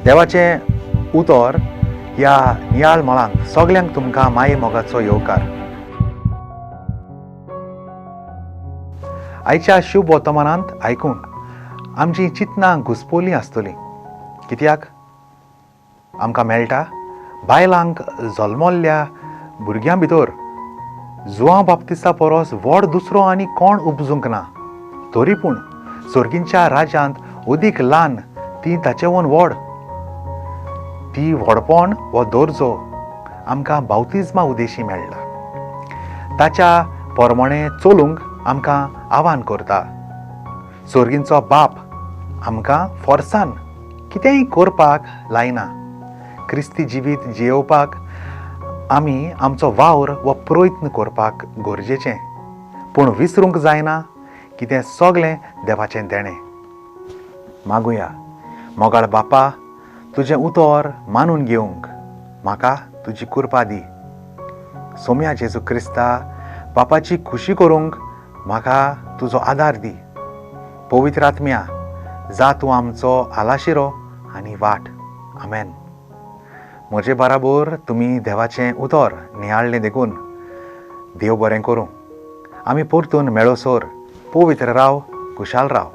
देवाचें उतर ह्या नियाळ मळांत सगल्यांक तुमकां माये मोगाचो येवकार. आयच्या शुभ वर्तमानांत आयकून आमची चिंतनां घुसपोलीं आसतलीं. कित्याक आमकां मेळटा बायलांक जल्मल्ल्या भुरग्यां भितर जुवांव बाप्तिस्ता परस व्हड दुसरो आनी कोण उपजूंक ना, तरी पूण सर्गींच्या राज्यांत अदीक ल्हान ती ताचेवन व्हड. ती व्हडपण हो दर्जो आमकां बावतिज्मा उदेशी मेळटा. ताच्या परमणे चलूंक आमकां आव्हान करता. सर्गींचो बाप आमकां फोर्सान कितेंय करपाक लायना. क्रिस्ती जिवीत जियेवपाक आमी आमचो वावर वा प्रयत्न करपाक गरजेचें, पूण विसरूंक जायना कितें सगळें देवाचें देणें. मागुया, मोगाळ बापा, तुजें उतर मानून घेवंक म्हाका तुजी कृपा दी. सोम्या जेजू क्रिस्ता, बापाची खुशी करूंक म्हाका तुजो आदार दी. पवित्र आत्म्या, जा तूं आमचो आलाशिरो आनी वाट. आमेन. म्हजे बराबर तुमी देवाचें उतर नियाळ्ळें देखून देव बरें करूं. आमी परतून मेळोसर पवित्र राव, खुशाल राव.